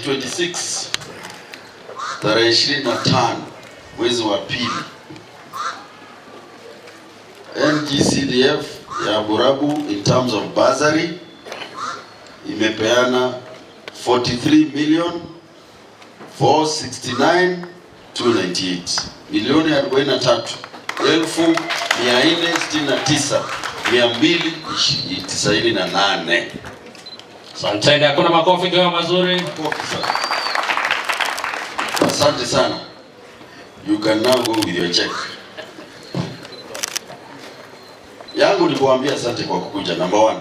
2026 tarehe 25 mwezi wa pili, NGCDF ya Borabu in terms of bursary imepeana 43 million 469 298, milioni 43 469 298. Asanteni, hakuna makofi kwa mazuri. Makofi sana. Asante sana. You can now go with your check. Yangu ni kuambia asante kwa kukuja, number one.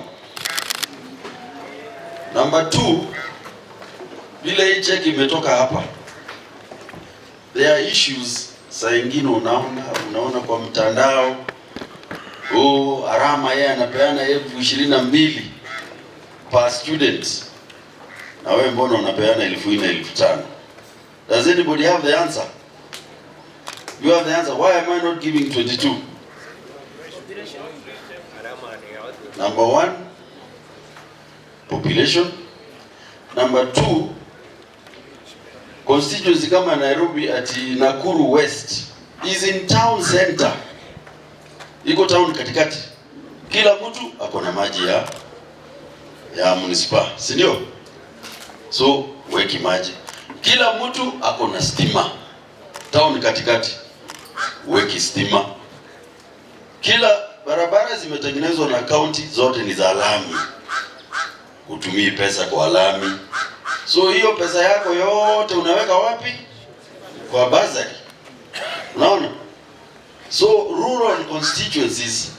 Number two, vile hii check imetoka hapa, there are issues saa ingine unaona kwa mtandao, oh, Arama yeye anapeana 22,000 per student, na wewe mbona unapeana 4,000, 5,000? Does anybody have the answer? You have the answer. Why am I not giving 22? Number one, population. Number two, constituency kama Nairobi ati Nakuru West is in town center, iko town katikati, kila mtu ako na maji ya municipal, si ndio? So weki maji, kila mtu ako na stima town katikati, weki stima. Kila barabara zimetengenezwa na county, zote ni za lami, hutumii pesa kwa lami. So hiyo pesa yako yote unaweka wapi? Kwa bursary. Unaona? So rural constituencies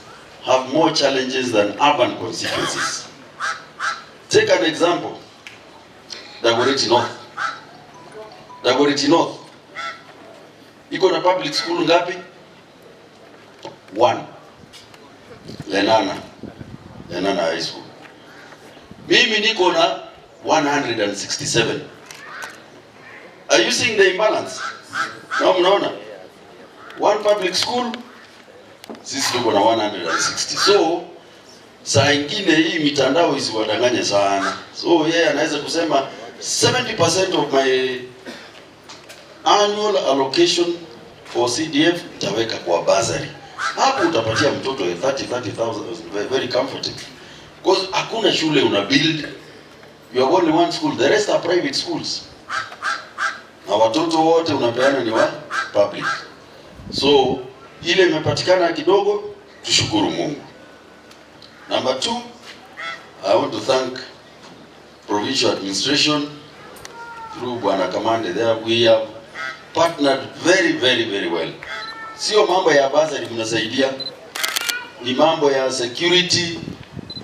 have more challenges than urban constituencies. Take an example. Dagoretti North. Dagoretti North iko na public school ngapi? One. Lenana. Lenana High School. Mimi niko na 167. Are you seeing the imbalance? Na mnaona? One public school, sisi tuko na 160. So saa ingine hii mitandao isiwadanganye sana. So yeye anaweza kusema 70% of my annual allocation for CDF nitaweka kwa bursary. Hapo utapatia mtoto 30 30,000 very comfortable. Because hakuna shule una build. You have only one school. The rest are private schools. Na watoto wote unapeana ni wa public. So ile imepatikana kidogo, tushukuru Mungu. Number two, I want to thank provincial administration through Bwana Kamande there. We have partnered very very very well. Sio mambo ya bursary mnasaidia, ni mambo ya security,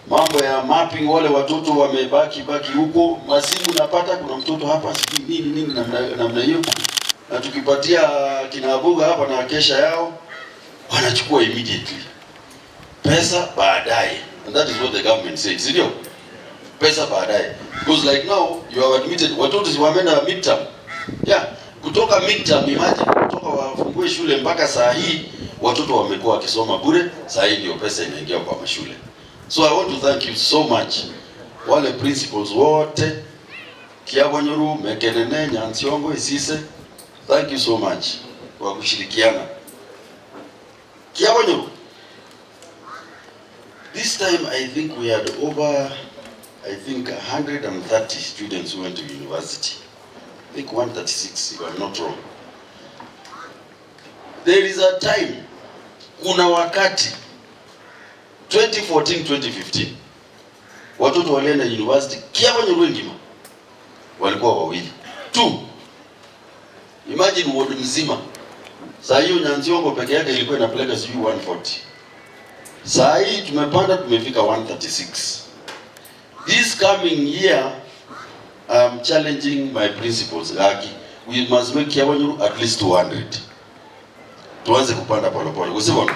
mambo ya mapping, wale watoto wamebaki baki huko, masimu napata, kuna mtoto hapa sijui nini nini namna hiyo, na tukipatia kina Abuga hapa na kesha yao wanachukua immediately, pesa baadaye, and that is what the government said, si ndio? Pesa baadaye, because like now you have admitted watoto si wameenda midterm, yeah, kutoka midterm, imagine kutoka wafungue shule mpaka saa hii watoto wamekuwa wakisoma bure. Saa hii ndio pesa inaingia kwa mashule. So I want to thank you so much wale principals wote Kiabonyoru, Mekenene, Nyansiongo, Isise, thank you so much kwa kushirikiana. Kiabonyoru, this time I think we had over, I think, 130 students who went to university. I think 136, if I'm not wrong. There is a time, kuna wakati 2014 2015 watoto walienda university Kiabonyoru ngima walikuwa wawili tu. Imagine ward mzima. Saa hiyo Nyansiongo peke yake ilikuwa inapeleka sijui 140. Saa hii tumepanda tumefika 136. This coming year I'm challenging my principals, Gaki. We must make Kiabonyoru at least 200. Tuanze kupanda polepole. Usivyo?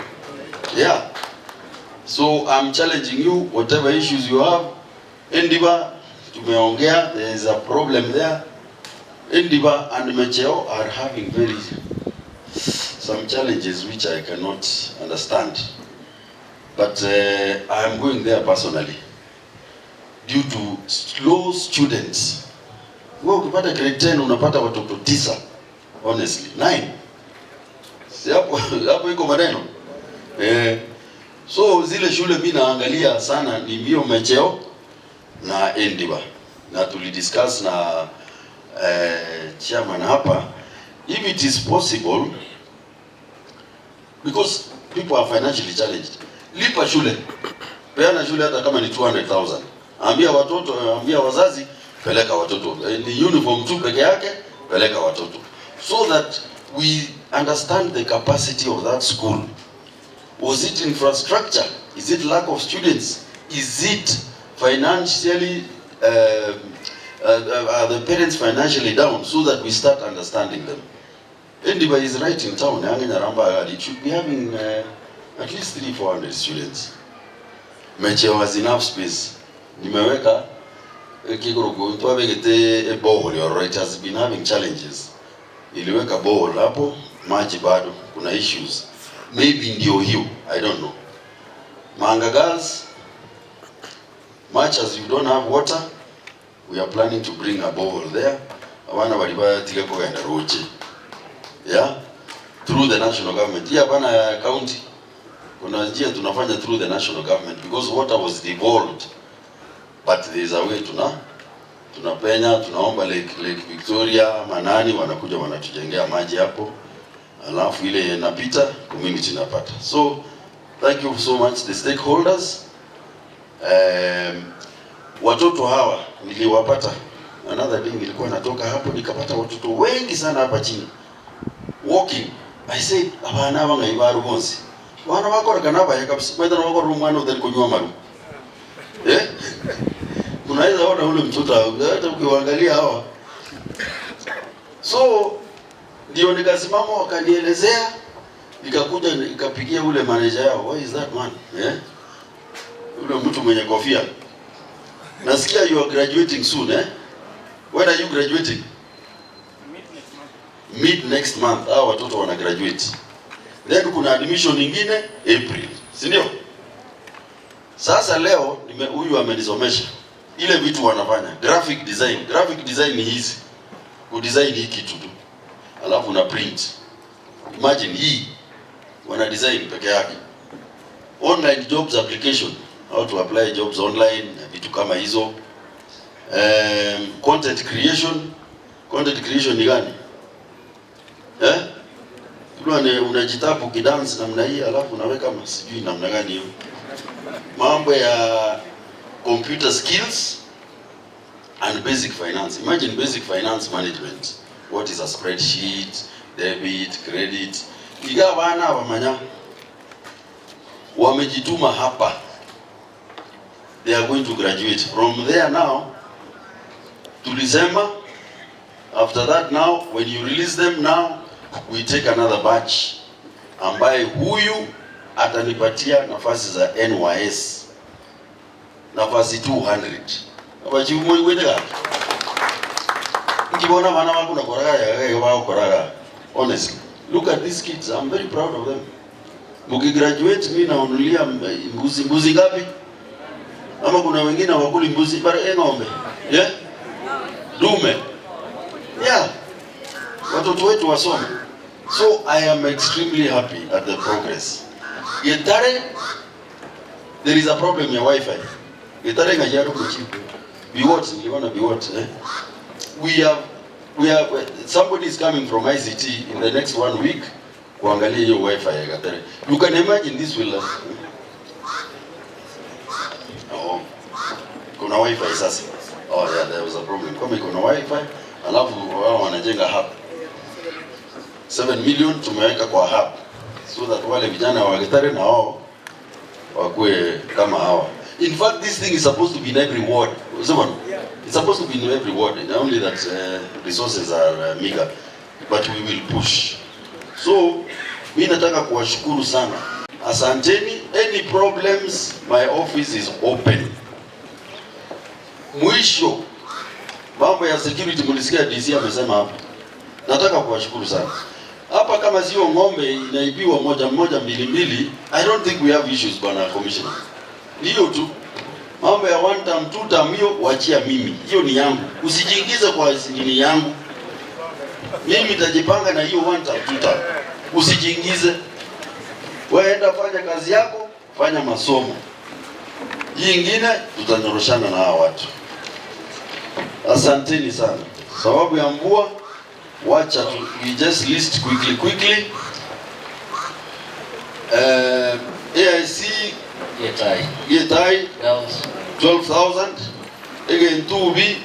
Yeah. So I'm challenging you, whatever issues you have. Endiba tumeongea, there is a problem there. Endiba and Mecheo are having very some challenges which I cannot understand. But I am going there personally due to slow students. Wewe ukipata grade 10 unapata watoto tisa. Honestly, 9. Si hapo hapo iko maneno. Eh, so zile shule mi naangalia sana ni mbio Mecheo na Endiba, na tulidiscuss na chairman hapa if it is possible, because people are financially challenged. Lipa shule, peana shule hata kama ni 200,000. Ambia watoto, ambia wazazi, peleka watoto. Ni uniform tu peke yake, peleka watoto so that we understand the capacity of that school. Was it infrastructure? Is it lack of students? Is it financially, are the parents financially down, so that we start understanding them? Endiba is right in town. Yange Nyaramba, it should be having at least 3 400 students. Mecheo has enough space. Nimeweka kigoro twabegete a borehole, or it has been having challenges. Iliweka borehole hapo, maji bado kuna issues. Maybe ndio hiyo, I don't know. Manga Girls, much as you don't have water, we are planning to bring a borehole there. Abana bali batige kugenda roche. Yeah? Through the national government. Hii hapana ya county. Kuna njia tunafanya through the national government because water was devolved. But there is a way tunapenya, tunaomba Lake Victoria, Manani wanakuja wanatujengea maji hapo. Alafu ile inapita, community inapata. So thank you so much, the stakeholders. Watoto hawa niliwapata another day, nilikuwa natoka hapo nikapata watoto wengi sana hapa chini walking. I said, abana aba ngaibaru bonsi bana bakora nabaya kabisa, mwenda na bakora umwana utari kunywa maru, eh, unaweza ona ule mtoto hata ukiwaangalia hawa. So ndio nikasimama, wakanielezea, nikakuja nikapigia ule manager yao, "Where is that man?" Eh, ule mtu mwenye kofia. "Nasikia you are graduating soon, eh? When are you graduating?" "Mid next month." Hao watoto wana graduate. Then kuna admission nyingine April, si ndio? Sasa leo nime huyu amenisomesha ile vitu wanafanya graphic design. Graphic design ni hizi, kudesign hii kitu tu, alafu una print. Imagine hii wana design peke yake. Online jobs application, how to apply jobs online, vitu kama hizo. Content creation. Content creation ni gani? Eh? Ule unajitapu kidance namna hii, alafu unaweka sijui namna gani hiyo. Mambo ya computer skills and basic finance. Imagine basic finance management. What is a spreadsheet, debit, credit? Iga bana wamanya wamejituma hapa. They are going to graduate. From there now, tulisema after that now, when you release them now, we take another batch ambaye huyu atanipatia nafasi za NYS, nafasi 200 abachimuiwete nkibona bana bangu nakoraga yagaga bakoraga. Honestly, look at these kids, I'm very proud of them. Mkigraduate mimi naonulia mbuzi. Mbuzi ngapi? Ama kuna wengine hawakuli mbuzi, bara ng'ombe, yeah, dume, yeah, watoto wetu wasome. So I am extremely happy at the progress. Getare, there is a problem ya wifi. Getare ngajaru kuchipu Biwott, niliona Biwott, eh? We have somebody is coming from ICT in the next one week kuangalia hiyo wifi ya Gatere. You can imagine this will oh, kuna wifi sasa. Oh yeah, there was a problem. Kama iko na wifi, alafu wao wanajenga hub. 7 million tumeweka kwa hub so that wale vijana wa Gitare na wao wakuwe kama hawa. In fact, this thing is supposed to be in every ward. Sema, it's supposed to be in every ward. Only that resources are meager. But we will push. So, mi nataka kuwashukuru sana. Asanteni. Any problems, my office is open. Mwisho, mambo ya security mlisikia DC amesema hapa. Nataka kuwashukuru sana. Hapa kama sio ng'ombe inaibiwa moja moja, mbili mbili, I don't think we have issues, bwana commissioner. Hiyo tu. Mambo ya one term, two term hiyo wachia mimi, hiyo ni yangu, usijiingize kwa nini yangu. Mimi nitajipanga na hiyo one term, two term, usijiingize. Wewe enda fanya kazi yako, fanya masomo. Hii ingine tutanyoroshana na hawa watu. Asanteni sana. Sababu ya mvua, wacha tu, we just list quickly quickly. AIC Getai. Getai Girls. 12,000, Egentubi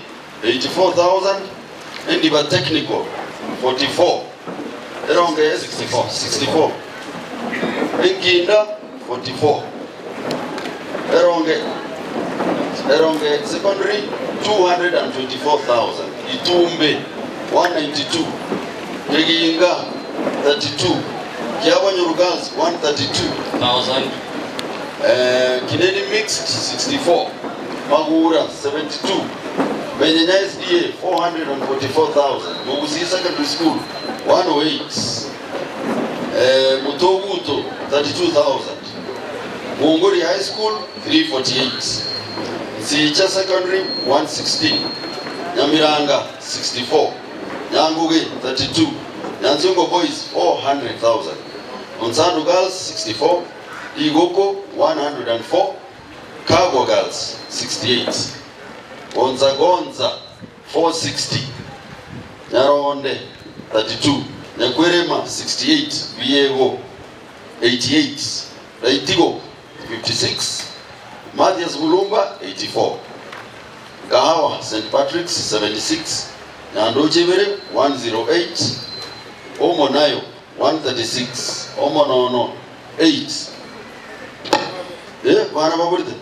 84,000, Endiba Technical 44, Eronge 64. 64, Enginda 44, Eronge Secondary 224,000, Itumbe 192, Eginga 32, Kiabonyoru Girls 132, Thousand. Kineni Mixed 64, Magura 72, Menyenya SDA 444,000, Mugusi Secondary School 108, Mutoguto 32,000, Munguri High School 348, Nsicha Secondary 116, Nyamiranga 64, Nyanguge 32, Nyanzungo Boys 400,000, Onsandu Girls 64, Igoko 104, Kago Girls 68, Gonza 460, Nyaronde 32, Nyakwerema 68, Viego 88, Raitigo 56, Mathias Mulumba 84, Kahawa St. Patrick's 76, Nyandochebere 108, Omonayo 136, Omonono 8. Bana baburite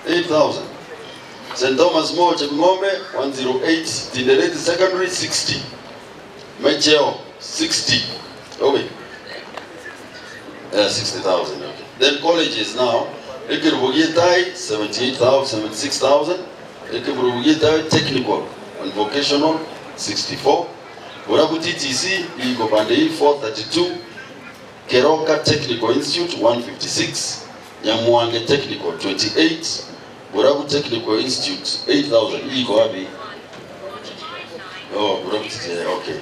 8,000. St. Thomas More Chepng'ombe 108, Tindereti Secondary 60, Mecheo 60. Oh wait. 60,000, okay. Then colleges now, Ekerubogitai 78,000, 76,000, Ekerubogitai Technical and Vocational 64, Burabu TTC iko pande hii 432, Keroka Technical Institute 156, Nyamwange Technical 28, Burabu Technical Institute 8,000. Hii iko wapi? Oh, Burabu TTC, okay.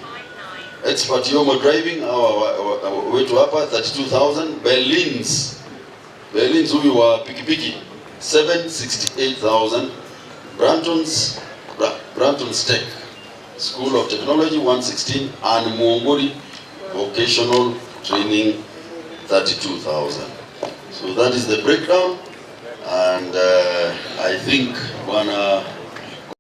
Expert Yomo Driving hawa wetu hapa 32,000. Berlin's huyu wa pikipiki 768,000. Branton's Tech School of Technology 116 and Muongori Vocational Training 32,000. So that is the breakdown, and I think Bwana